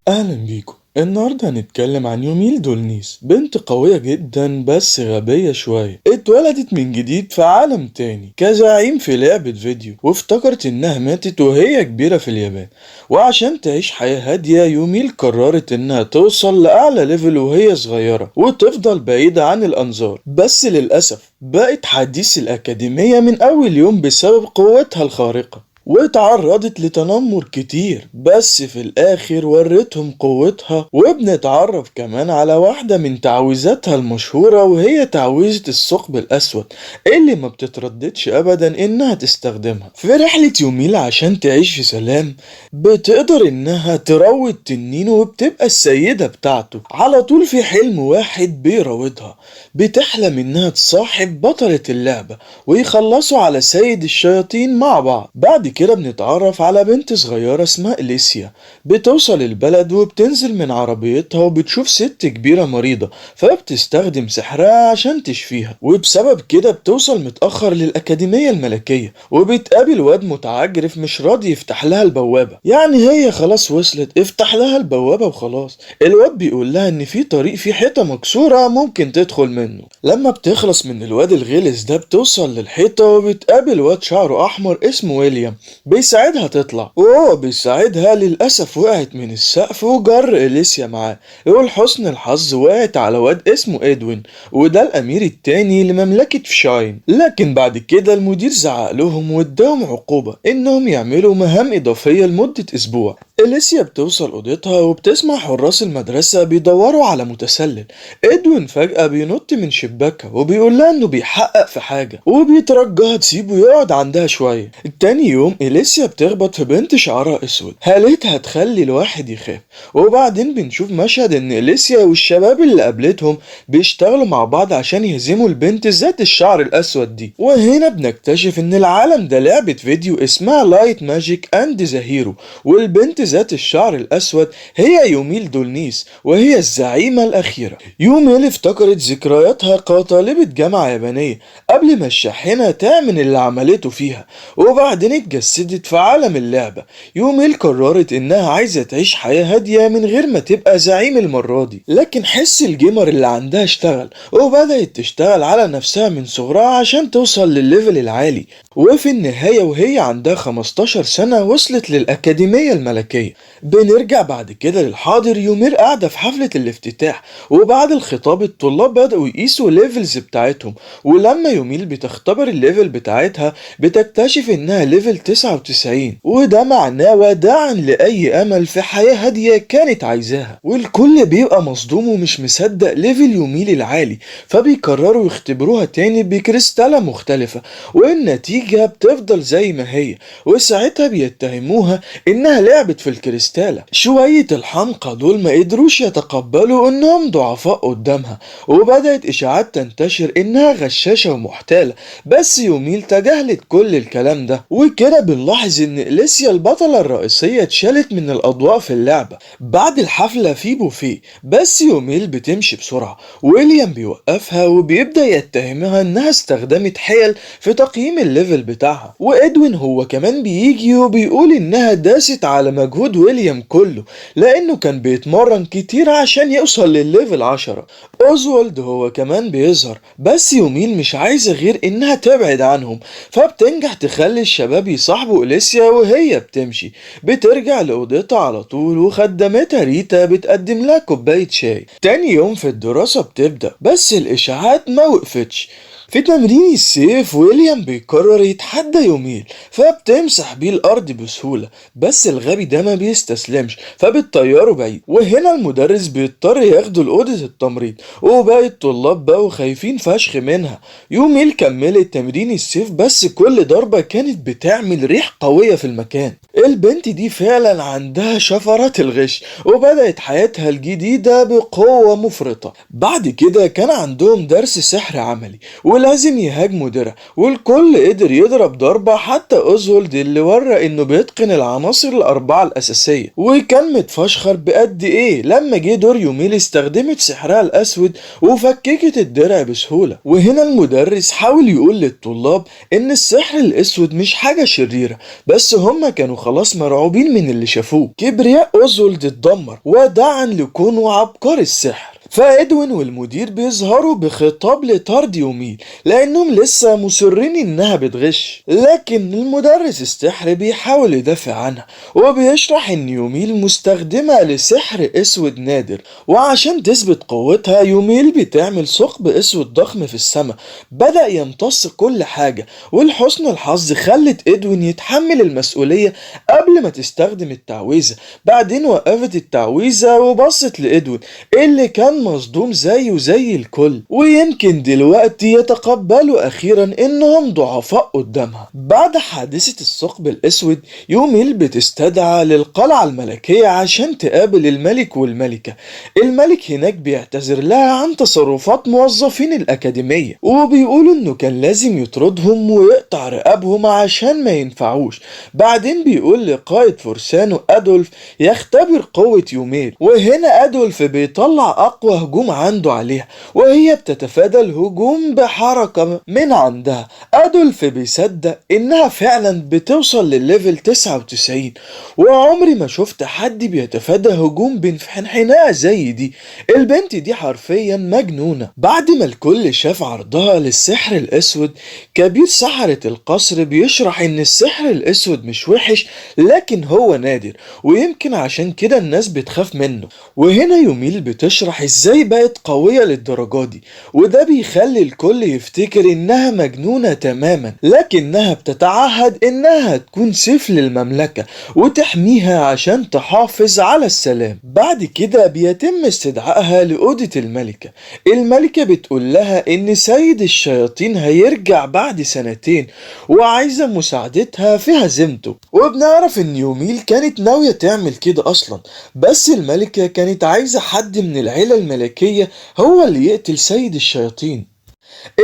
أهلا بيكم. النهاردة هنتكلم عن يوميل دولنيس، بنت قوية جدا بس غبية شوية. اتولدت من جديد في عالم تاني كزعيم في لعبة فيديو، وافتكرت انها ماتت وهي كبيرة في اليابان. وعشان تعيش حياة هادية يوميل قررت انها توصل لأعلى level وهي صغيرة وتفضل بعيدة عن الأنظار. بس للأسف بقت حديث الأكاديمية من أول يوم بسبب قوتها الخارقة، واتعرضت لتنمر كتير، بس في الاخر ورتهم قوتها. وبنتعرف كمان على واحدة من تعويذاتها المشهورة، وهي تعويذة الثقب الاسود اللي ما بتترددش ابدا انها تستخدمها. في رحلة يوميل عشان تعيش في سلام بتقدر انها تروض تنين وبتبقى السيدة بتاعته على طول. في حلم واحد بيراودها، بتحلم انها تصاحب بطلة اللعبة ويخلصوا على سيد الشياطين مع بعض. بعد كده بنتعرف على بنت صغيرة اسمها إليسيا، بتوصل البلد وبتنزل من عربيتها وبتشوف ست كبيرة مريضة، فبتستخدم سحرها عشان تشفيها. وبسبب كده بتوصل متأخر للأكاديمية الملكية، وبتقابل واد متعجرف مش راضي يفتح لها البوابة. يعني هي خلاص وصلت، افتح لها البوابة وخلاص. الواد بيقول لها ان في طريق فيه حيطة مكسورة ممكن تدخل منه. لما بتخلص من الواد الغلس ده بتوصل للحيطة وبتقابل واد شعره أحمر اسمه ويليام، بيساعدها تطلع. وهو بيساعدها للأسف وقعت من السقف وجر إليسيا معاه، ولحسن الحظ وقعت على واد اسمه إدوين، وده الأمير التاني لمملكة فشاين. لكن بعد كده المدير زعق لهم واداهم عقوبة إنهم يعملوا مهام إضافية لمدة أسبوع. إليسيا بتوصل أوضتها وبتسمع حراس المدرسة بيدوروا على متسلل. إدوين فجأة بينط من شباكها وبيقول لها إنه بيحقق في حاجة، وبيترجاها تسيبه يقعد عندها شوية. تاني يوم إليسيا بتخبط في بنت شعرها أسود، هالتها تخلي الواحد يخاف. وبعدين بنشوف مشهد إن إليسيا والشباب اللي قابلتهم بيشتغلوا مع بعض عشان يهزموا البنت ذات الشعر الأسود دي. وهنا بنكتشف إن العالم ده لعبة فيديو اسمها Light Magic and the Hero، والبنت ذات الشعر الأسود هي يوميل دولنيس، وهي الزعيمة الأخيرة. يوميل افتكرت ذكرياتها كطالبة جامعة يابانية قبل ما الشاحنة تعمل اللي عملته فيها، وبعدين اتجسدت في عالم اللعبة. يوميل قررت انها عايزة تعيش حياة هادية من غير ما تبقى زعيم المرة دي، لكن حس ال gamer اللي عندها اشتغل، وبدأت تشتغل على نفسها من صغرها عشان توصل للل level العالي. وفي النهاية وهي عندها 15 سنة وصلت للأكاديمية الملكية. بنرجع بعد كده للحاضر. يومير قاعدة في حفلة الافتتاح، وبعد الخطاب الطلاب بدأوا يقيسوا levels بتاعتهم. ولما يوميل بتختبر ال level بتاعتها بتكتشف انها level 99، وده معناه وداعا لأي أمل في حياة هادية كانت عايزاها. والكل بيبقى مصدوم ومش مصدق level يوميل العالي، فبيقرروا يختبروها تاني بكريستالة مختلفة، والنتيجة بتفضل زي ما هي. وساعتها بيتهموها انها لعبت في الكريستالة. شوية الحمقى دول ما قدروش يتقبلوا انهم ضعفاء قدامها، وبدأت اشاعات تنتشر انها غشاشة ومحتالة، بس يوميل تجاهلت كل الكلام ده. وكده بنلاحظ ان إليسيا البطلة الرئيسية اتشالت من الاضواء في اللعبة. بعد الحفلة في بوفيه، بس يوميل بتمشي بسرعة، ويليام بيوقفها وبيبدأ يتهمها انها استخدمت حيل في تقييم ال level بتاعها. وإدوين هو كمان بيجي وبيقول انها داست على مجهود ويليام كله، لانه كان بيتمرن كتير عشان يوصل للل level 10. اوزوالد هو كمان بيظهر، بس يوميل مش عايزة غير انها تبعد عنهم، فبتنجح تخلي الشباب يصاحبوا إليسيا وهي بتمشي. بترجع لأوضتها على طول، وخدمتها ريتا بتقدم لها كوباية شاي. تاني يوم في الدراسة بتبدأ، بس الإشاعات ما وقفتش. في تمرين السيف ويليام بيقرر يتحدى يوميل، فبتمسح بيه الارض بسهولة، بس الغبي ده ما بيستسلمش فبتطيره بعيد. وهنا المدرس بيضطر ياخده لأوضة التمريض، وباقي الطلاب بقوا خايفين فشخ منها. يوميل كملت تمرين السيف، بس كل ضربة كانت بتعمل ريح قوية في المكان. البنت دي فعلا عندها شفرات الغش، وبدأت حياتها الجديدة بقوة مفرطة. بعد كده كان عندهم درس سحر عملي، ولازم يهاجموا درع، والكل قدر يضرب ضربة حتى أوزولد اللي ورى انه بيتقن العناصر الأربعة الأساسية وكان متفشخر بقد ايه. لما جه دور يوميل استخدمت سحرها الأسود وفككت الدرع بسهولة. وهنا المدرس حاول يقول للطلاب ان السحر الأسود مش حاجة شريرة، بس هما كانوا خلاص مرعوبين من اللي شافوه. كبرياء أوزولد اتدمر ودعا لكونه عبقري السحر. فإدوين والمدير بيظهروا بخطاب لطرد يوميل لأنهم لسه مصرين إنها بتغش، لكن المدرس السحر بيحاول يدافع عنها وبيشرح إن يوميل مستخدمة لسحر أسود نادر، وعشان تثبت قوتها يوميل بتعمل ثقب أسود ضخم في السماء بدأ يمتص كل حاجة، ولحسن الحظ خلت إدوين يتحمل المسؤولية قبل ما تستخدم التعويذة. بعدين وقفت التعويذة وبصت لإدوين اللي كان مصدوم زيه زي الكل، ويمكن دلوقتي يتقبلوا أخيرا إنهم ضعفاء قدامها. بعد حادثة الثقب الأسود يوميل بتستدعى للقلعة الملكية عشان تقابل الملك والملكة. الملك هناك بيعتذر لها عن تصرفات موظفين الأكاديمية وبيقولوا إنه كان لازم يطردهم ويقطع رقابهم عشان ما ينفعوش. بعدين بيقول لقائد فرسانه أدولف يختبر قوة يوميل، وهنا أدولف بيطلع أقوى هجوم عنده عليها وهي بتتفادى الهجوم بحركة من عندها. أدولف بيصدق إنها فعلا بتوصل للل level 99، وعمري ما شفت حد بيتفادى هجوم بانحناء زي دي، البنت دي حرفيا مجنونة. بعد ما الكل شاف عرضها للسحر الأسود، كبير سحرة القصر بيشرح إن السحر الأسود مش وحش لكن هو نادر، ويمكن عشان كده الناس بتخاف منه. وهنا يوميل بتشرح ازاي بقت قوية للدرجة دي، وده بيخلي الكل يفتكر انها مجنونة تماما، لكنها بتتعهد انها تكون سيف للمملكة وتحميها عشان تحافظ على السلام. بعد كده بيتم استدعائها لأوضة الملكة. الملكة بتقول لها ان سيد الشياطين هيرجع بعد سنتين وعايزة مساعدتها في هزيمته، وبنعرف ان يوميل كانت ناوية تعمل كده اصلا، بس الملكة كانت عايزة حد من العيلة الملكية هو اللي يقتل سيد الشياطين.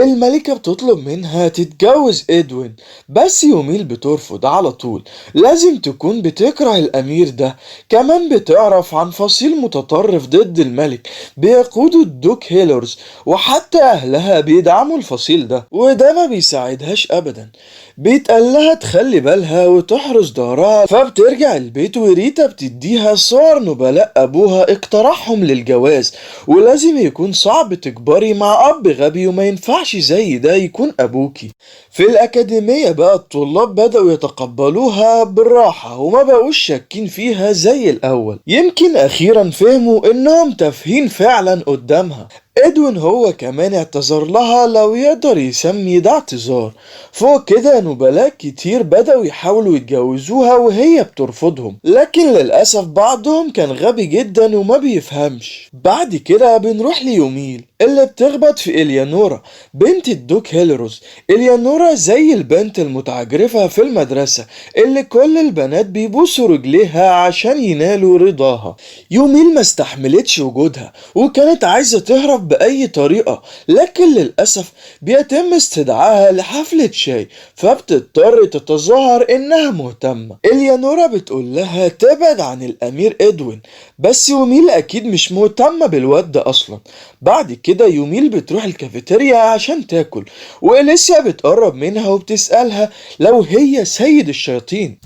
الملكة بتطلب منها تتجوز إدوين، بس يوميل بترفض على طول، لازم تكون بتكره الأمير ده. كمان بتعرف عن فصيل متطرف ضد الملك بيقوده الدوك هيلرز، وحتى أهلها بيدعموا الفصيل ده، وده ما بيساعدهاش أبدا. بيتقال لها تخلي بالها وتحرس دارها، فبترجع البيت وريتا بتديها صور نبلاء أبوها اقترحهم للجواز، ولازم يكون صعب تكبري مع أب غبي وما ينفعش زي ده يكون أبوكي. في الأكاديمية بقى الطلاب بدأوا يتقبلوها بالراحة وما بقوش شاكين فيها زي الأول، يمكن أخيرا فهموا إنهم تافهين فعلا قدامها. إدوين هو كمان اعتذر لها لو يقدر يسمي ده اعتذار. فوق كده نبلاء كتير بدأوا يحاولوا يتجوزوها وهي بترفضهم، لكن للأسف بعضهم كان غبي جدا وما بيفهمش. بعد كده بنروح ليوميل اللي بتخبط في إليانورا بنت الدوك هيلروز. إليانورا زي البنت المتعجرفة في المدرسة اللي كل البنات بيبوسوا رجليها عشان ينالوا رضاها. يوميل ما استحملتش وجودها وكانت عايزة تهرب بأي طريقة، لكن للأسف بيتم استدعائها لحفلة شاي، فبتضطر تتظاهر إنها مهتمة. إليانورا بتقول لها تبعد عن الأمير إدوين، بس يوميل أكيد مش مهتمة بالواد ده أصلا. بعد كده يوميل بتروح الكافيتيريا عشان تاكل، وإليسيا بتقرب منها وبتسألها لو هي سيد الشياطين.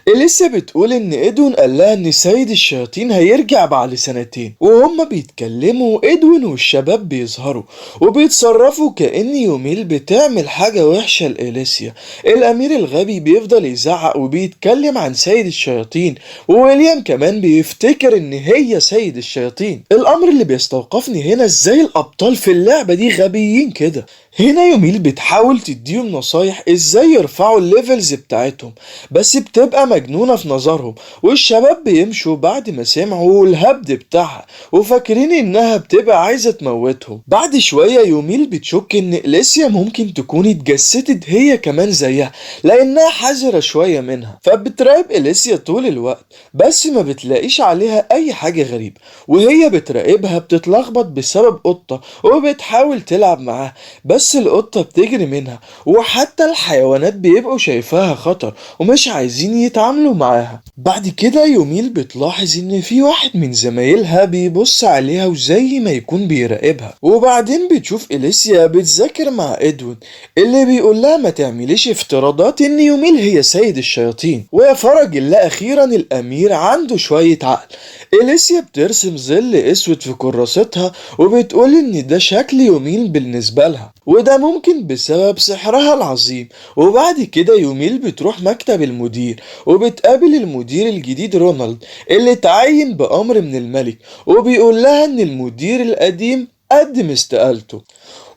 إليسيا بتقول إن إدوين قال لها إن سيد الشياطين هيرجع بعد سنتين، وهما بيتكلموا إدوين والشباب بيظهروا وبيتصرفوا كأن يوميل بتعمل حاجة وحشة لإليسيا. الأمير الغبي بيفضل يزعق وبيتكلم عن سيد الشياطين، وويليام كمان بيفتكر إن هي سيد الشياطين. الأمر اللي بيستوقفني هنا إزاي الأبطال في اللعبة دي غبيين كده. هنا يوميل بتحاول تديهم نصايح ازاي يرفعوا ال levels بتاعتهم، بس بتبقى مجنونة في نظرهم، والشباب بيمشوا بعد ما سمعوا الهبد بتاعها وفاكرين انها بتبقى عايزة تموتهم. بعد شوية يوميل بتشك ان إليسيا ممكن تكون اتجسدت هي كمان زيها لانها حذرة شوية منها، فبتراقب إليسيا طول الوقت بس ما بتلاقيش عليها اي حاجة غريبة. وهي بتراقبها بتتلخبط بسبب قطة وبتحاول تلعب معاها، بس بس القطة بتجري منها، وحتى الحيوانات بيبقوا شايفاها خطر ومش عايزين يتعاملوا معاها. بعد كده يوميل بتلاحظ ان في واحد من زمايلها بيبص عليها وزي ما يكون بيراقبها، وبعدين بتشوف إليسيا بتذاكر مع إدوين اللي بيقول لها ما تعمليش افتراضات ان يوميل هي سيد الشياطين. ويا فرج الله اخيرا الامير عنده شوية عقل. إليسيا بترسم ظل اسود في كراستها وبتقول ان ده شكل يوميل بالنسبة لها، وده ممكن بسبب سحرها العظيم. وبعد كده يوميل بتروح مكتب المدير وبتقابل المدير الجديد رونالد اللي اتعين بأمر من الملك، وبيقول لها ان المدير القديم قدم استقالته.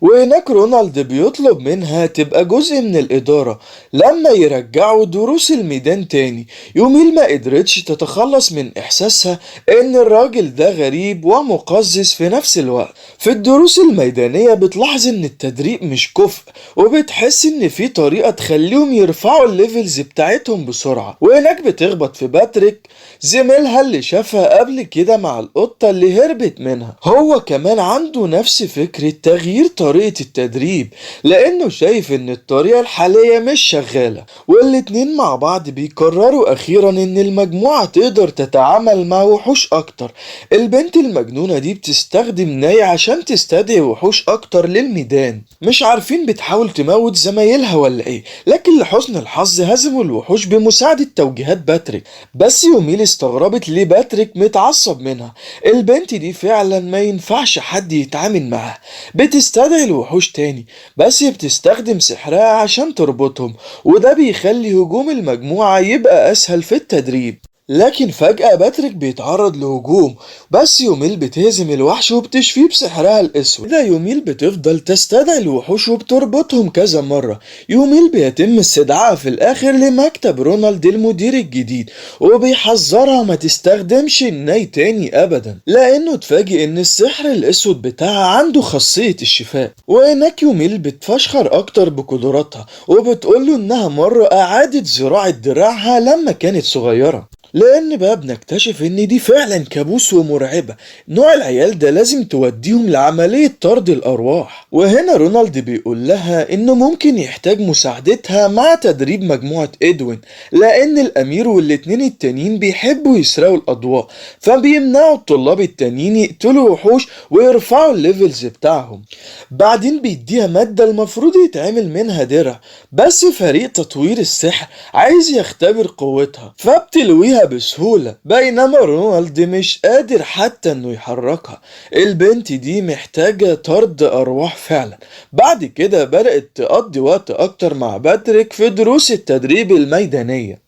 وهناك رونالد بيطلب منها تبقى جزء من الإدارة لما يرجعوا دروس الميدان تاني. يوميل ما قدرتش تتخلص من إحساسها إن الراجل ده غريب ومقزز في نفس الوقت. في الدروس الميدانية بتلاحظ إن التدريب مش كفء، وبتحس إن في طريقة تخليهم يرفعوا ال levels بتاعتهم بسرعة. وهناك بتخبط في باتريك زميلها اللي شافها قبل كده مع القطة اللي هربت منها. هو كمان عنده نفس فكرة تغيير طريقة التدريب لأنه شايف إن الطريقة الحالية مش شغالة. والاتنين مع بعض بيقرروا أخيرا إن المجموعة تقدر تتعامل مع وحوش أكتر. البنت المجنونة دي بتستخدم ناي عشان تستدعي وحوش أكتر للميدان، مش عارفين بتحاول تموت زمايلها ولا إيه، لكن لحسن الحظ هزموا الوحوش بمساعدة توجيهات باتريك. بس يوميل استغربت ليه باتريك متعصب منها، البنت دي فعلا ما ينفعش حد يتعامل معاها. بتستدعي الوحوش تاني بس بتستخدم سحرها عشان تربطهم، وده بيخلي هجوم المجموعة يبقى أسهل في التدريب. لكن فجأة باتريك بيتعرض لهجوم، بس يوميل بتهزم الوحش وبتشفيه بسحرها الأسود. ده يوميل بتفضل تستدعي الوحوش وبتربطهم كذا مرة. يوميل بيتم استدعائها في الآخر لمكتب رونالد المدير الجديد، وبيحذرها ما تستخدمش الناي تاني أبدا، لأنه اتفاجئ إن السحر الأسود بتاعها عنده خاصية الشفاء. وهناك يوميل بتفشخر أكتر بقدراتها وبتقوله إنها مرة أعادت زراعة دراعها لما كانت صغيرة، لان بقى بنكتشف ان دي فعلا كابوس ومرعبة. نوع العيال ده لازم توديهم لعملية طرد الارواح. وهنا رونالد بيقول لها انه ممكن يحتاج مساعدتها مع تدريب مجموعة ادوين، لان الامير والاتنين التانيين بيحبوا يسرقوا الاضواء، فبيمنعوا الطلاب التانيين يقتلوا وحوش ويرفعوا ال levels بتاعهم. بعدين بيديها مادة المفروض يتعمل منها درع، بس فريق تطوير السحر عايز يختبر قوتها فبتلويها بسهولة، بينما رونالد مش قادر حتى انه يحركها. البنت دي محتاجة طرد ارواح فعلا. بعد كده بدأت تقضي وقت اكتر مع باتريك في دروس التدريب الميدانية.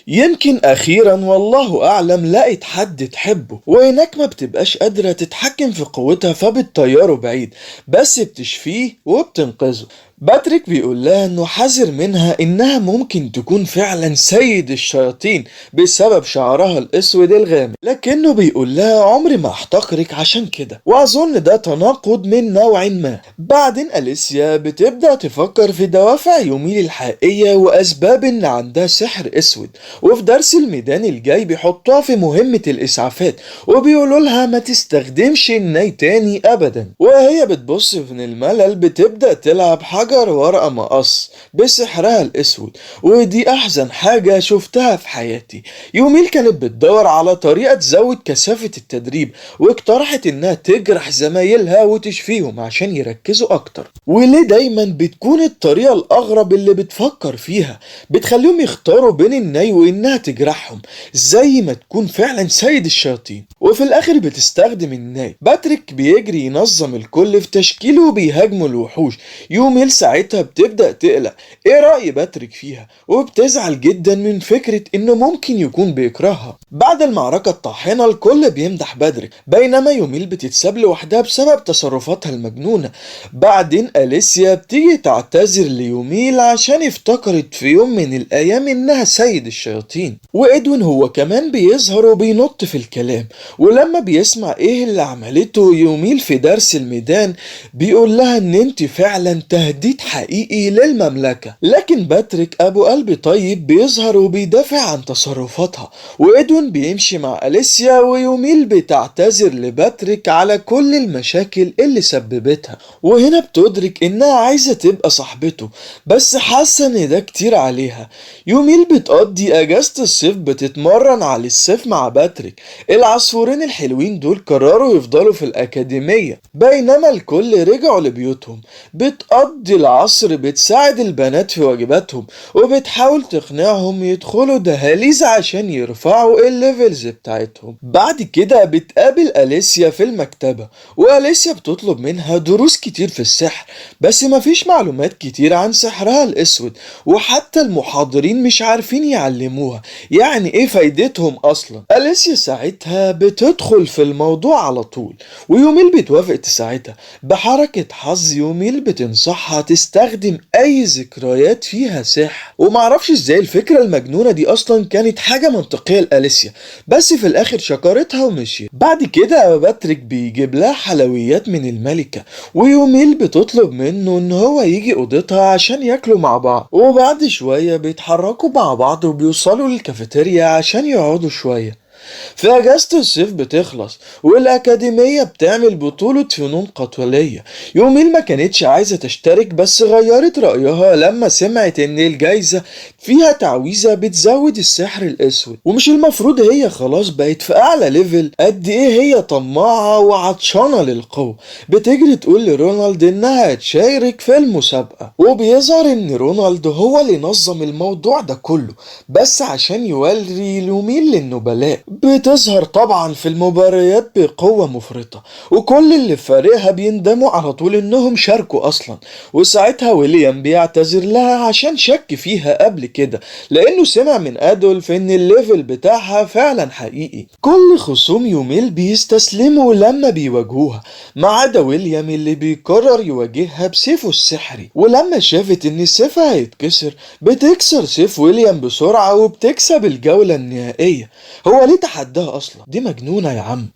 يمكن اخيرا والله اعلم لقت حد تحبه. وهناك ما بتبقاش قادرة تتحكم في قوتها فبتطيره بعيد، بس بتشفيه وبتنقذه. باتريك بيقول لها انه حذر منها انها ممكن تكون فعلا سيد الشياطين بسبب شعرها الاسود الغامق، لكنه بيقول لها عمري ما احتقرك عشان كده، واظن ده تناقض من نوع ما. بعدين اليسيا بتبدأ تفكر في دوافع يوميل الحقيقية واسباب ان عندها سحر اسود. وفي درس الميدان الجاي بيحطوها في مهمة الاسعافات وبيقولوا لها ما تستخدمش الناي تاني ابدا. وهي بتبص من الملل بتبدأ تلعب حاجة ورقة مقص بسحرها الاسود، ودي احزن حاجة شفتها في حياتي. يوميل كانت بتدور على طريقة تزود كثافة التدريب، واقترحت انها تجرح زمايلها وتشفيهم عشان يركزوا اكتر. وليه دايما بتكون الطريقة الاغرب اللي بتفكر فيها بتخليهم يختاروا بين الناي وانها تجرحهم زي ما تكون فعلا سيد الشياطين. وفي الاخر بتستخدم الناي. باتريك بيجري ينظم الكل في تشكيله وبيهاجموا الوحوش. يوميل ساعتها بتبدأ تقلق ايه رأي باتريك فيها، وبتزعل جدا من فكرة انه ممكن يكون بيكرهها. بعد المعركة الطاحنة الكل بيمدح باتريك، بينما يوميل بتتساب لوحدها بسبب تصرفاتها المجنونة. بعدين أليسيا بتيجي تعتذر ليوميل عشان افتكرت في يوم من الايام انها سيد الشياطين. وإدوين هو كمان بيظهر وبينط في الكلام، ولما بيسمع ايه اللي عملته يوميل في درس الميدان بيقول لها ان انت فعلا تهديد تهديد حقيقي للمملكة. لكن باتريك أبو قلب طيب بيظهر وبيدافع عن تصرفاتها، وإدوين بيمشي مع أليسيا، ويوميل بتعتذر لباتريك على كل المشاكل اللي سببتها. وهنا بتدرك إنها عايزة تبقى صاحبته، بس حاسة إن ده كتير عليها. يوميل بتقضي أجازة الصيف بتتمرن على السيف مع باتريك. العصفورين الحلوين دول قرروا يفضلوا في الأكاديمية بينما الكل رجعوا لبيوتهم. بتقضي العصر بتساعد البنات في واجباتهم، وبتحاول تقنعهم يدخلوا دهاليز عشان يرفعوا ال levels بتاعتهم. بعد كده بتقابل أليسيا في المكتبة، وأليسيا بتطلب منها دروس كتير في السحر، بس مفيش معلومات كتير عن سحرها الأسود، وحتى المحاضرين مش عارفين يعلموها يعني ايه فايدتهم اصلا. أليسيا ساعتها بتدخل في الموضوع على طول، ويوميل بتوافق تساعدها. بحركة حظ يوميل بتنصحها تستخدم اي ذكريات فيها سحر، ومعرفش ازاي الفكرة المجنونة دي اصلا كانت حاجة منطقية لأليسيا، بس في الاخر شكرتها ومشيت. بعد كده باتريك بيجيب لها حلويات من الملكة، ويوميل بتطلب منه ان هو يجي اوضتها عشان ياكلوا مع بعض. وبعد شوية بيتحركوا مع بعض وبيوصلوا للكافيتيريا عشان يقعدوا شوية. في اجازة الصيف بتخلص، والاكاديمية بتعمل بطولة فنون قتالية. يوميل ما كانتش عايزة تشترك، بس غيرت رأيها لما سمعت ان الجايزة فيها تعويذة بتزود السحر الاسود، ومش المفروض هي خلاص بقت في اعلى level؟ قد ايه هي طماعة وعطشانة للقوة. بتجري تقول لرونالد انها هتشارك في المسابقة، وبيظهر ان رونالد هو اللي نظم الموضوع ده كله بس عشان يوري يوميل للنبلاء. بتظهر طبعا في المباريات بقوة مفرطة، وكل اللي في فريقها بيندموا على طول انهم شاركوا اصلا. وساعتها ويليام بيعتذر لها عشان شك فيها قبل كده، لانه سمع من ادولف ان ال level بتاعها فعلا حقيقي. كل خصوم يوميل بيستسلموا لما بيواجهوها، ما عدا ويليام اللي بيقرر يواجهها بسيفه السحري. ولما شافت ان سيفها هيتكسر بتكسر سيف ويليام بسرعة وبتكسب الجولة النهائية. هو ليه تحداها اصلا؟ دي مجنونة يا عم.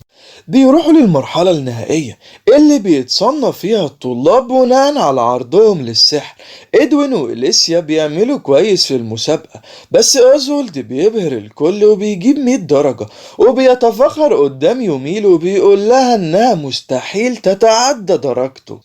بيروحوا للمرحلة النهائية اللي بيتصنف فيها الطلاب بناء على عرضهم للسحر. ادوين وإليسيا بيعملوا كويس في المسابقة، بس أوزولد بيبهر الكل وبيجيب 100 درجة، وبيتفاخر قدام يوميل وبيقول لها انها مستحيل تتعدى درجته.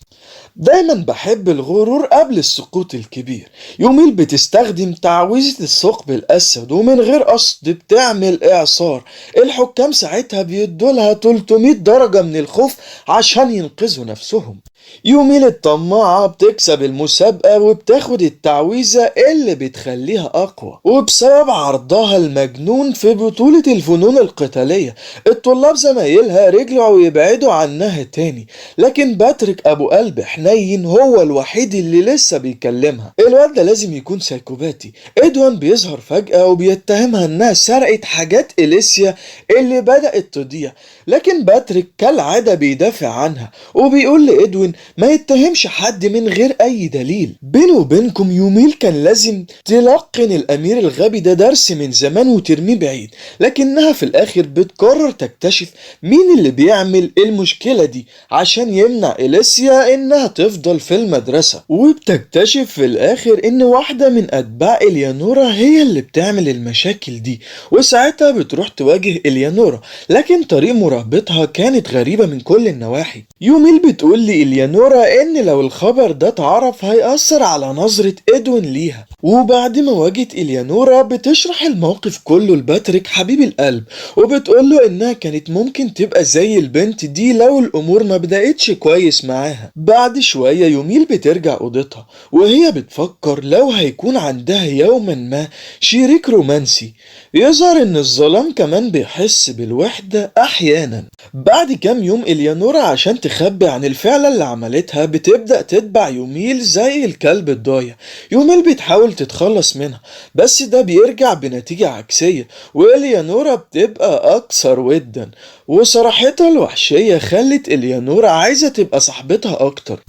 دايما بحب الغرور قبل السقوط الكبير. يوميل بتستخدم تعويذة الثقب الأسود، ومن غير قصد بتعمل إعصار. الحكام ساعتها بيدولها 300 درجة من الخوف عشان ينقذوا نفسهم. يوميل الطماعة بتكسب المسابقة وبتاخد التعويذة اللي بتخليها أقوى. وبسبب عرضها المجنون في بطولة الفنون القتالية الطلاب زمايلها رجعوا يبعدوا عنها تاني، لكن باتريك أبو قلب حنين هو الوحيد اللي لسه بيكلمها. الواد ده لازم يكون سايكوباتي. إدوان بيظهر فجأة وبيتهمها إنها سرقت حاجات إليسيا اللي بدأت تضيع، لكن باتريك كالعادة بيدافع عنها وبيقول لإدوين ما يتهمش حد من غير اي دليل. بينه وبينكم يوميل كان لازم تلقن الامير الغبي ده درس من زمان وترميه بعيد، لكنها في الاخر بتقرر تكتشف مين اللي بيعمل المشكلة دي عشان يمنع إليسيا انها تفضل في المدرسة. وبتكتشف في الاخر ان واحدة من اتباع اليانورا هي اللي بتعمل المشاكل دي، وساعتها بتروح تواجه اليانورا، لكن طريق مراقبتها كانت غريبة من كل النواحي. يوميل بتقول لإليانورا ان لو الخبر ده اتعرف هيأثر على نظرة ادوين ليها. وبعد ما واجهت إليانورا بتشرح الموقف كله لباتريك حبيب القلب، وبتقول له انها كانت ممكن تبقى زي البنت دي لو الامور ما بدأتش كويس معاها. بعد شوية يوميل بترجع اوضتها وهي بتفكر لو هيكون عندها يوما ما شريك رومانسي. يظهر ان الظلام كمان بيحس بالوحدة احيانا. بعد كام يوم إليانورا عشان تخبي عن الفعلة اللي عملتها بتبدأ تتبع يوميل زي الكلب الضايع. يوميل بتحاول تتخلص منها، بس ده بيرجع بنتيجة عكسية، وإليانورا بتبقى أكثر ودا، وصراحتها الوحشية خلت إليانورا عايزة تبقى صاحبتها أكتر.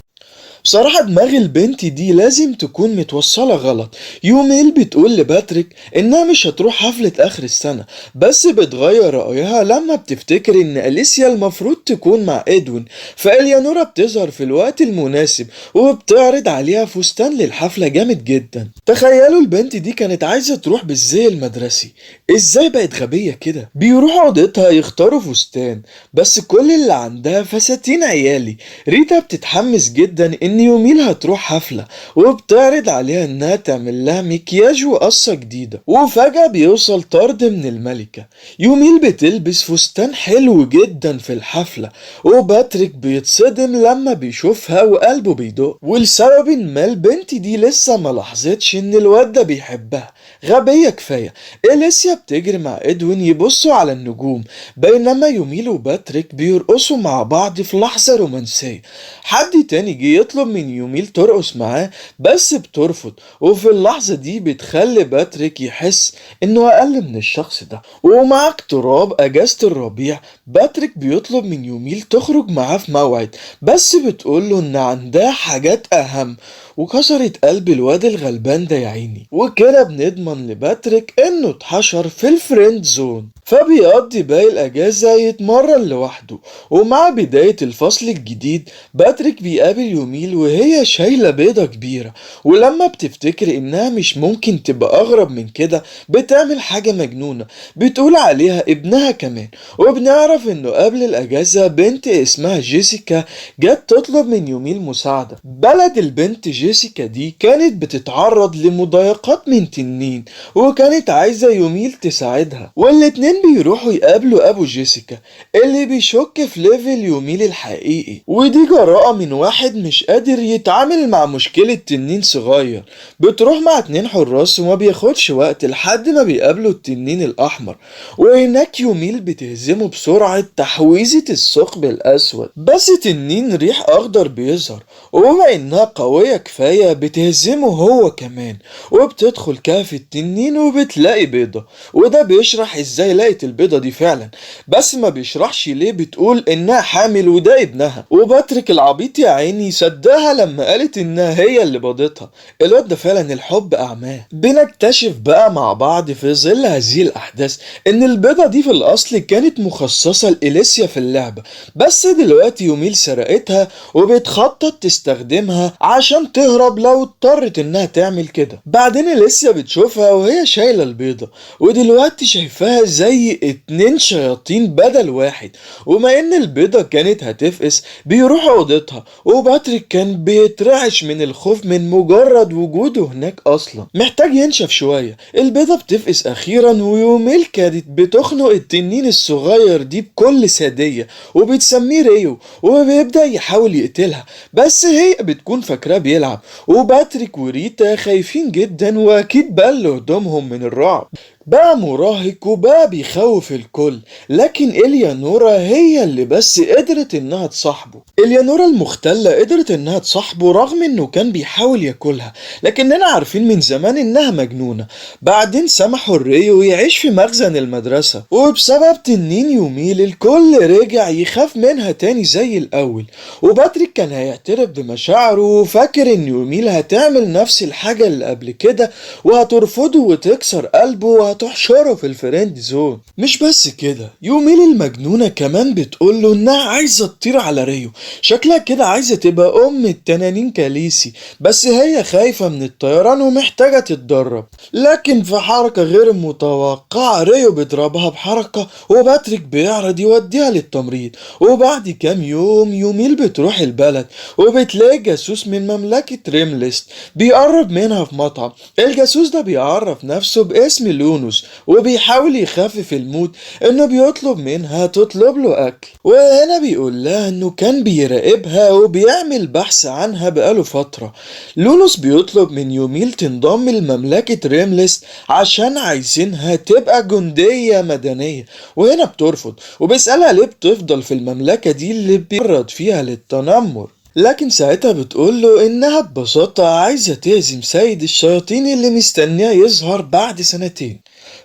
بصراحة دماغ البنت دي لازم تكون متوصلة غلط. يوميل بتقول لباتريك انها مش هتروح حفلة اخر السنة، بس بتغير رأيها لما بتفتكر ان أليسيا المفروض تكون مع إدوين. فإليانورا بتظهر في الوقت المناسب وبتعرض عليها فستان للحفلة جامد جدا. تخيلوا البنت دي كانت عايزة تروح بالزي المدرسي، ازاي بقت غبية كده؟ بيروحوا اوضتها يختاروا فستان، بس كل اللي عندها فساتين عيالي. ريتا بتتحمس جدا ان يوميل هتروح حفلة، وبتعرض عليها انها تعمل لها مكياج وقصة جديدة. وفجأة بيوصل طرد من الملكة. يوميل بتلبس فستان حلو جدا في الحفلة، وباتريك بيتصدم لما بيشوفها وقلبه بيدق، ولسبب ما البنت دي لسه ما لاحظتش ان الواد ده بيحبها، غبية كفاية. إليسيا بتجري مع إدوين يبصوا على النجوم، بينما يوميل وباتريك بيرقصوا مع بعض في لحظة رومانسية. حد تاني جه يطلب من يوميل ترقص معاه بس بترفض، وفي اللحظة دي بتخلي باتريك يحس انه اقل من الشخص ده. ومع اقتراب اجازة الربيع باتريك بيطلب من يوميل تخرج معاه في موعد، بس بتقوله ان عندها حاجات اهم، وكسرت قلب الواد الغلبان ده يا عيني. وكده بنضمن لباتريك انه اتحشر في ال friend zone، فبيقضي باقي الاجازة يتمرن لوحده. ومع بداية الفصل الجديد باتريك بيقابل يوميل وهي شايلة بيضة كبيرة، ولما بتفتكر انها مش ممكن تبقى اغرب من كده بتعمل حاجة مجنونة بتقول عليها ابنها كمان. وبنعرف انه قبل الاجازة بنت اسمها جيسيكا جت تطلب من يوميل مساعدة. بلد البنت جيسيكا دي كانت بتتعرض لمضايقات من تنين، وكانت عايزة يوميل تساعدها. والاتنين بيروحوا يقابلوا ابو جيسيكا اللي بيشك في level يوميل الحقيقي، ودي جراءة من واحد مش قادر يتعامل مع مشكلة تنين صغير. بتروح مع 2 حراس وما بياخدش وقت لحد ما بيقابلوا التنين الأحمر، وهناك يوميل بتهزمه بسرعة تحويزة الثقب الأسود، بس تنين ريح أخضر بيظهر، وبما إنها قوية كفاية بتهزمه هو كمان، وبتدخل كهف التنين وبتلاقي بيضة، وده بيشرح ازاي لقت البيضة دي فعلا، بس ما بيشرحش ليه بتقول إنها حامل وده ابنها. وباتريك العبيط يا عيني صدقها لما قالت إنها هي اللي بيضتها. الواد ده فعلا الحب أعماه. بنكتشف بقى مع بعض في ظل هذه الأحداث إن البيضة دي في الأصل كانت مخصصة لإليسيا في اللعبة، بس دلوقتي يوميل سرقتها وبتخطط تستخدمها عشان تهرب لو اضطرت إنها تعمل كده. بعدين إليسيا بتشوفها وهي شايلة البيضة، ودلوقتي شايفاها زي 2 شياطين بدل واحد، وما إن البيضة كانت هتفقس بيروحوا أوضتها، وباتريك كان بيترعش من الخوف من مجرد وجوده هناك أصلا، محتاج ينشف شوية. البيضة بتفقس أخيرا، ويوميل كانت بتخنق التنين الصغير دي بكل سادية وبتسميه ريو، وبيبدأ يحاول يقتلها بس هي بتكون فاكراه بيلعب. وباتريك وريتا خايفين جدا وأكيد بلوا هدومهم من الرعب. بقى مراهق وبقى بيخوف الكل، لكن إليانورا هي اللي بس قدرت انها تصاحبه. إليانورا المختلة قدرت انها تصاحبه رغم انه كان بيحاول ياكلها، لكننا عارفين من زمان انها مجنونة. بعدين سمحوا الريو يعيش في مخزن المدرسة، وبسبب تنين يوميل الكل رجع يخاف منها تاني زي الاول. وباتريك كان هيعترف بمشاعره وفاكر ان يوميل هتعمل نفس الحاجة اللي قبل كده وهترفضه وتكسر قلبه وهتحشره في ال friend zone. مش بس كده، يوميل المجنونة كمان بتقوله انها عايزة تطير على ريو، شكلها كده عايزة تبقى ام التنانين كاليسي، بس هي خايفة من الطيران ومحتاجة تتدرب. لكن في حركة غير متوقعة ريو بيضربها بحركة وباتريك بيعرض يوديها للتمريض. وبعد كام يوم يوميل بتروح البلد وبتلاقي جاسوس من مملكة ريمليست بيقرب منها في مطعم. الجاسوس ده بيعرف نفسه باسم لونوس وبيحاول يخفف ال mood انه بيطلب منها تطلب له اكل، وهنا بيقول لها انه كان بيراقبها وبيعمل بحث عنها بقاله فترة. لونوس بيطلب من يوميل تنضم لمملكة ريمليست عشان عايزينها تبقى جندية مدنية، وهنا بترفض وبيسألها ليه بتفضل في المملكة دي اللي بيرد فيها للتنمر. لكن ساعتها بتقوله انها ببساطة عايزة تهزم سيد الشياطين اللي مستنيه يظهر بعد سنتين.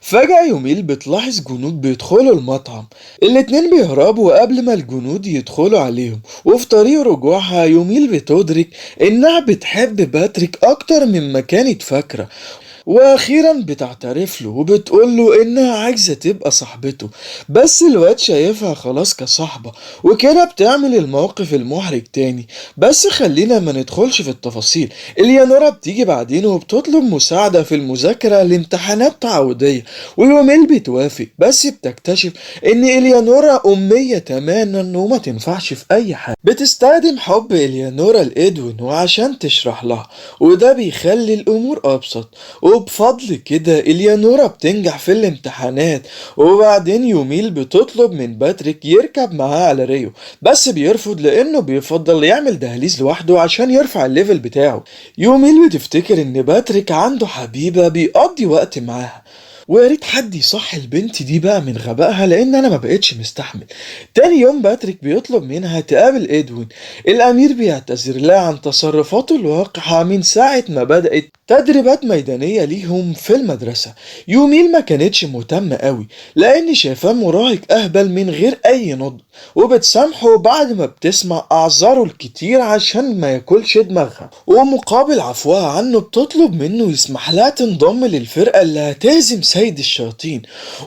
فجأة يوميل بتلاحظ جنود بيدخلوا المطعم، الاتنين بيهربوا قبل ما الجنود يدخلوا عليهم. وفي طريق رجوعها يوميل بتدرك انها بتحب باتريك اكتر مما كانت فاكرة، واخيرا بتعترف له وبتقول له انها عايزة تبقى صاحبته، بس الواد شايفها خلاص كصاحبة، وكده بتعمل الموقف المحرج تاني. بس خلينا ما ندخلش في التفاصيل. اليانورا بتيجي بعدين وبتطلب مساعدة في المذاكرة لامتحانات تعويضية، ويوميل بتوافق، بس بتكتشف ان اليانورا أمية تماما وما تنفعش في اي حاجة. بتستخدم حب اليانورا لإدوين وعشان تشرح لها، وده بيخلي الامور ابسط، وبفضل كده اليانورا بتنجح في الامتحانات. وبعدين يوميل بتطلب من باتريك يركب معاها على ريو، بس بيرفض لانه بيفضل يعمل دهليز لوحده عشان يرفع ال level بتاعه. يوميل بتفتكر ان باتريك عنده حبيبة بيقضي وقت معاها، ويا ريت حد يصحي البنت دي بقى من غبائها لان انا ما بقتش مستحمل. تاني يوم باتريك بيطلب منها تقابل ادوين. الامير بيعتذر لها عن تصرفاته الوقحة من ساعة ما بدأت تدريبات ميدانية ليهم في المدرسة. يوميل ما كانتش مهتمة قوي لان شايفاه مراهق اهبل من غير اي نضج، وبتسامحه بعد ما بتسمع اعذاره الكتير عشان ما ياكلش دماغها. ومقابل عفوها عنه بتطلب منه يسمح لها تنضم للفرقة اللي هتهزم سيد الشياطين.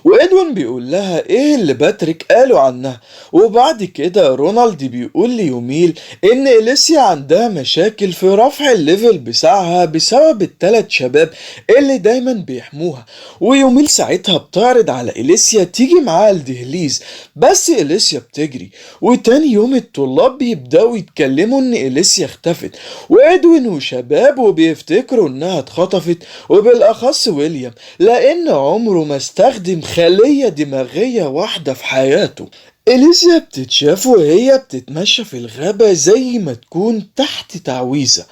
وإدوين بيقول لها ايه اللي باتريك قاله عنها. وبعد كده رونالد بيقول ليوميل ان إليسيا عندها مشاكل في رفع ال level بتاعها بسبب التلات شباب اللي دايما بيحموها. ويوميل ساعتها بتعرض على إليسيا تيجي معاها الدهليز، بس إليسيا بتجري. وتاني يوم الطلاب بيبدأوا يتكلموا ان إليسيا اختفت، وإدوين وشبابه بيفتكروا انها اتخطفت، وبالأخص ويليام لأن عمره ما استخدم خلية دماغية واحدة في حياته. إليسيا بتتشاف وهي بتتمشى في الغابة زي ما تكون تحت تعويذة.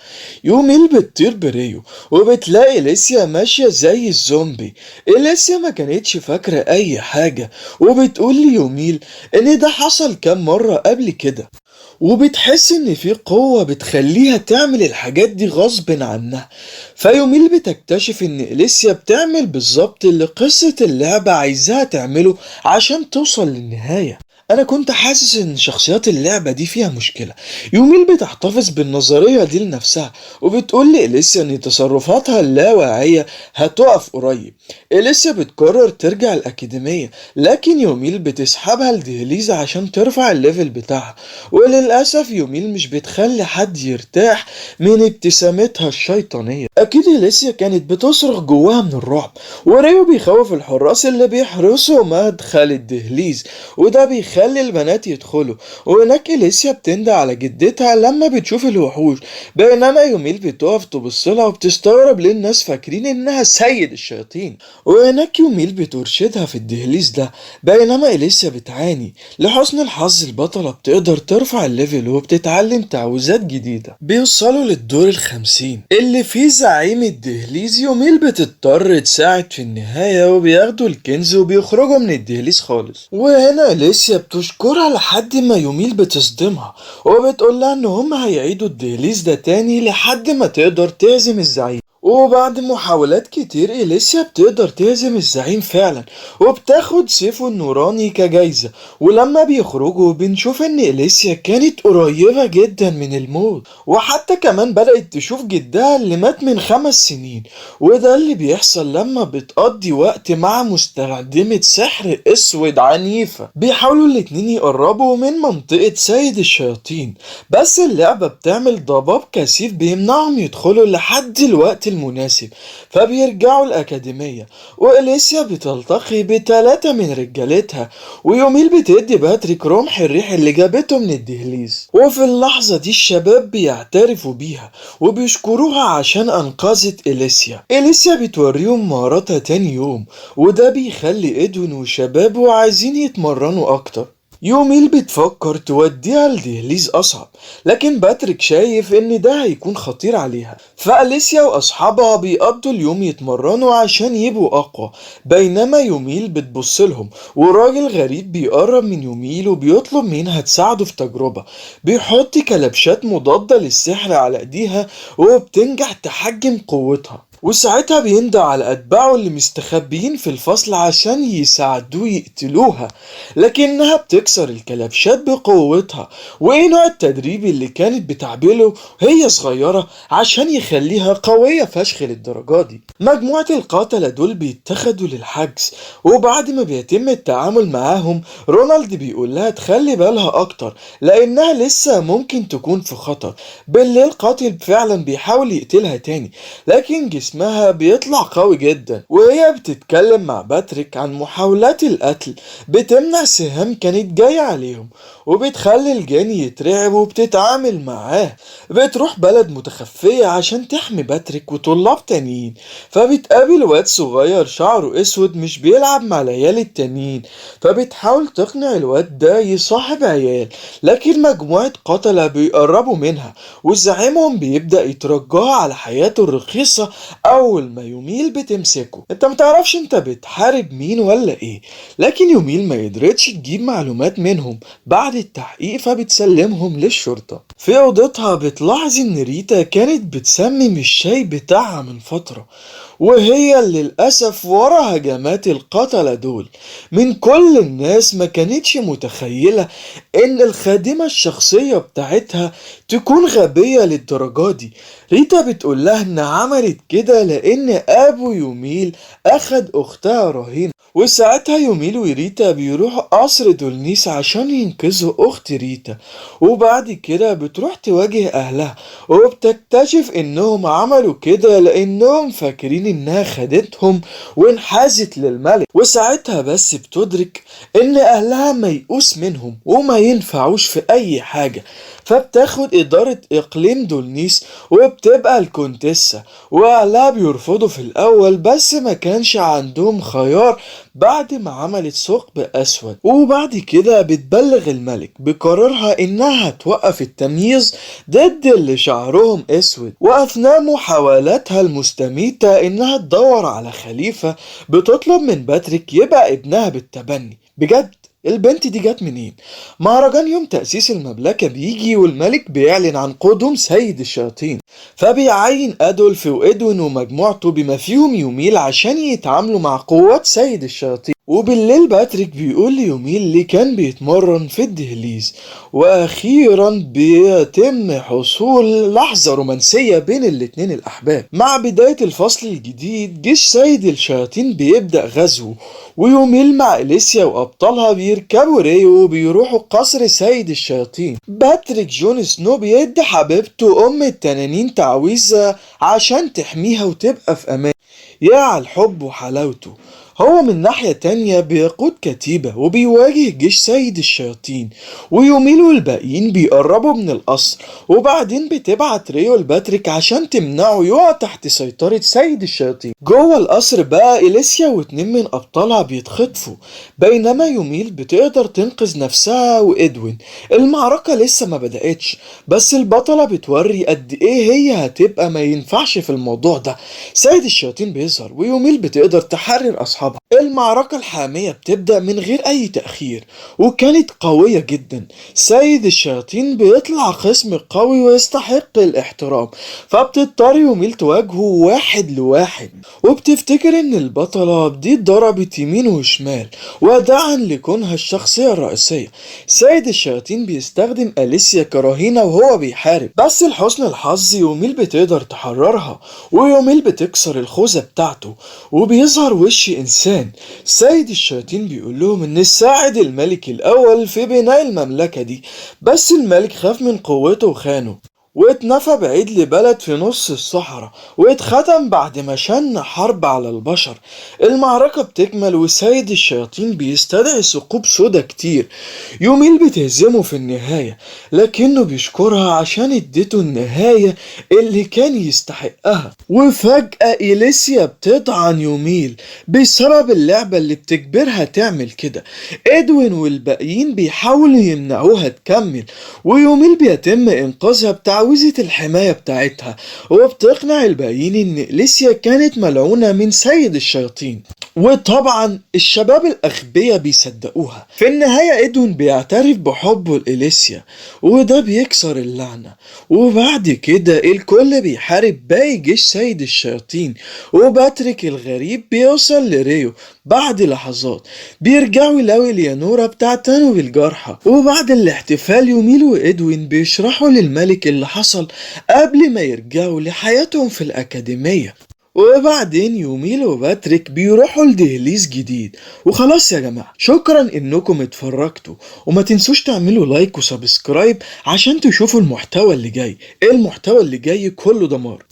يوميل بتطير بريو وبتلاقي إليسيا ماشية زي الزومبي. إليسيا ما كانتش فاكرة أي حاجة، وبتقول ليوميل إن ده حصل كام مرة قبل كده، وبتحس ان في قوة بتخليها تعمل الحاجات دي غصب عنها. فيوميل بتكتشف ان إليسيا بتعمل بالظبط اللي قصة اللعبة عايزاها تعمله عشان توصل للنهاية. انا كنت حاسس ان شخصيات اللعبة دي فيها مشكلة. يوميل بتحتفظ بالنظرية دي لنفسها، وبتقول لإليسيا ان تصرفاتها اللاواعية هتقف قريب. إليسيا بتقرر ترجع الأكاديمية، لكن يوميل بتسحبها لدهليز عشان ترفع ال level بتاعها. وللأسف يوميل مش بتخلي حد يرتاح من ابتسامتها الشيطانية. أكيد إليسيا كانت بتصرخ جواها من الرعب. وريو بيخوف الحراس اللي بيحرسوا مدخل الدهليز، وده بيخلي البنات يدخلوا. وهناك إليسيا بتندى على جدتها لما بتشوف الوحوش، بينما يوميل بتقف تبصلها وبتستغرب ليه الناس فاكرين إنها سيد الشياطين. وهناك يوميل بترشدها في الدهليز ده، بينما إليسيا بتعاني. لحسن الحظ البطلة بتقدر ترفع ال level وبتتعلم تعويذات جديدة. بيوصلوا للدور 50 اللي فيه زعيم الدهليز. يوميل بتضطر تساعد في النهاية، وبياخدوا الكنز وبيخرجوا من الدهليز خالص. وهنا إليسيا بتشكرها لحد ما يوميل بتصدمها وبتقول لها ان هم هيعيدوا الدهليز ده تاني لحد ما تقدر تهزم الزعيم. وبعد محاولات كتير إليسيا بتقدر تهزم الزعيم فعلا، وبتاخد سيفه النوراني كجايزة. ولما بيخرجوا بنشوف ان إليسيا كانت قريبة جدا من الموت، وحتى كمان بدأت تشوف جدها اللي مات من 5 سنين. وده اللي بيحصل لما بتقضي وقت مع مستخدمة سحر اسود عنيفة. بيحاولوا الاتنين يقربوا من منطقة سيد الشياطين، بس اللعبة بتعمل ضباب كثيف بيمنعهم يدخلوا لحد الوقت المناسب، فبيرجعوا الأكاديمية. وإليسيا بتلتقي ب3 من رجالتها، ويوميل بتدي باتريك رمح الريح اللي جابته من الدهليز. وفي اللحظة دي الشباب بيعترفوا بيها وبيشكروها عشان أنقذت إليسيا. إليسيا بتوريهم مهاراتها تاني يوم، وده بيخلي إدوين وشبابه عايزين يتمرنوا أكتر. يوميل بتفكر توديها لدهليز أصعب، لكن باتريك شايف إن ده هيكون خطير عليها. فأليسيا وأصحابها بيقضوا اليوم يتمرنوا عشان يبقوا أقوى، بينما يوميل بتبصلهم. وراجل غريب بيقرب من يوميل وبيطلب منها تساعده في تجربة. بيحط كلبشات مضادة للسحر على ايديها وبتنجح تحجم قوتها. وساعتها بيندى على أتباعه اللي مستخبيين في الفصل عشان يساعدوه يقتلوها، لكنها بتكسر الكلبشات بقوتها. وإيه نوع التدريب اللي كانت بتعمله هي صغيرة عشان يخليها قوية فشخ للدرجة دي؟ مجموعة القتلة دول بيتخذوا للحجز، وبعد ما بيتم التعامل معاهم رونالد بيقول لها تخلي بالها أكتر لأنها لسه ممكن تكون في خطر. بالليل قاتل فعلا بيحاول يقتلها تاني، لكن جسمها بيطلع قوي جدا. وهي بتتكلم مع باتريك عن محاولات القتل، بتمنع سهام كانت جاية عليهم وبتخلي الجاني يترعب وبتتعامل معاه. بتروح بلد متخفية عشان تحمي باتريك وطلاب تانيين، فبتقابل واد صغير شعره اسود مش بيلعب مع العيال التانيين، فبتحاول تقنع الواد ده يصاحب عيال، لكن مجموعة قتلة بيقربوا منها وزعيمهم بيبدأ يترجاها على حياته الرخيصة. أول ما يوميل بتمسكه، انت متعرفش انت بتحارب مين ولا ايه، لكن يوميل ما يقدرتش تجيب معلومات منهم بعد التحقيق فبتسلمهم للشرطة. في أوضتها بتلاحظ ان ريتا كانت بتسمم الشاي بتاعها من فترة، وهي اللي للأسف ورا هجمات القتلة دول. من كل الناس ما كانتش متخيلة ان الخادمة الشخصية بتاعتها تكون غبية للدرجة دي. ريتا بتقول لها ان عملت كده لان ابو يوميل اخد اختها رهينة. وساعتها يوميل وريتا بيروحوا قصر دولنيس عشان ينقذوا اخت ريتا، وبعد كده بتروح تواجه اهلها وبتكتشف انهم عملوا كده لانهم فاكرين انها خدتهم وانحازت للملك. وساعتها بس بتدرك ان اهلها ميؤوس منهم وما ينفعوش في اي حاجة، فبتاخد ادارة اقليم دولنيس وبتبقى الكونتيسة. واهلها بيرفضوا في الاول بس ما كانش عندهم خيار بعد ما عملت ثقب اسود. وبعد كده بتبلغ الملك بقرارها انها توقف التمييز ضد اللي شعرهم اسود. واثناء محاولاتها المستميتة انها تدور على خليفة بتطلب من باتريك يبقى ابنها بالتبني. بجد البنت دي جت منين؟ مهرجان يوم تأسيس المملكة بيجي والملك بيعلن عن قدوم سيد الشياطين، فبيعين أدولف وإدوين ومجموعته بما فيهم يوميل عشان يتعاملوا مع قوات سيد الشياطين. وبالليل باتريك بيقول ليوميل اللي كان بيتمرن في الدهليز، واخيرا بيتم حصول لحظة رومانسية بين الاتنين الاحباب. مع بداية الفصل الجديد جيش سيد الشياطين بيبدأ غزوه، ويوميل مع اليسيا وابطالها بيركبوا ريو وبيروحوا قصر سيد الشياطين. باتريك جون سنو بيدي حبيبته ام التنانين تعويذة عشان تحميها وتبقى في امان. يا على الحب وحلاوته. هو من ناحية تانية بيقود كتيبة وبيواجه جيش سيد الشياطين، ويوميل والباقيين بيقربوا من القصر. وبعدين بتبعت ريو لباتريك عشان تمنعه يقع تحت سيطرة سيد الشياطين. جوه القصر بقى إليسيا واتنين من أبطالها بيتخطفوا، بينما يوميل بتقدر تنقذ نفسها وإدوين. المعركة لسه ما بدأتش، بس البطلة بتوري قد إيه هي هتبقى ما ينفعش في الموضوع ده. سيد الشياطين بيظهر ويوميل بتقدر تحرر أصحابها. المعركة الحامية بتبدأ من غير أي تأخير وكانت قوية جدا. سيد الشياطين بيطلع خصم قوي ويستحق الاحترام، فبتضطر يوميل تواجهه واحد لواحد. وبتفتكر ان البطلة دي اتضربت يمين وشمال وداعا لكونها الشخصية الرئيسية. سيد الشياطين بيستخدم أليسيا كرهينة وهو بيحارب، بس لحسن الحظ يوميل بتقدر تحررها، ويوميل بتكسر الخوذة بتاعته وبيظهر وش إنسان. سيد الشياطين بيقول لهم ان ساعد الملك الاول في بناء المملكة دي، بس الملك خاف من قوته وخانه واتنفى بعيد لبلد في نص الصحراء، واتختم بعد ما شن حرب على البشر. المعركة بتكمل وسيد الشياطين بيستدعي ثقوب سودا كتير. يوميل بتهزمه في النهاية، لكنه بيشكرها عشان اديته النهاية اللي كان يستحقها. وفجأة إليسيا بتطعن يوميل بسبب اللعبة اللي بتجبرها تعمل كده. إدوين والباقيين بيحاولوا يمنعوها تكمل، ويوميل بيتم إنقاذها بتعويذة الحماية بتاعتها، وبتقنع الباقيين إن إليسيا كانت ملعونة من سيد الشياطين. وطبعا الشباب الأغبياء بيصدقوها. في النهاية إدوين بيعترف بحبه لإليسيا وده بيكسر اللعنة. وبعد كده الكل بيحارب باقي جيش سيد الشياطين، وباتريك الغريب بيوصل لريو. بعد لحظات بيرجعوا يلاقوا ليانورا بتعتنوا بالجرحى. وبعد الاحتفال يوميل وإدوين بيشرحوا للملك اللي حصل قبل ما يرجعوا لحياتهم في الأكاديمية. وبعدين يوميل وباتريك بيروحوا لدهليز جديد. وخلاص يا جماعة، شكرا انكم اتفرجتوا، وما تنسوش تعملوا like و subscribe عشان تشوفوا المحتوى اللي جاي. المحتوى اللي جاي كله دمار.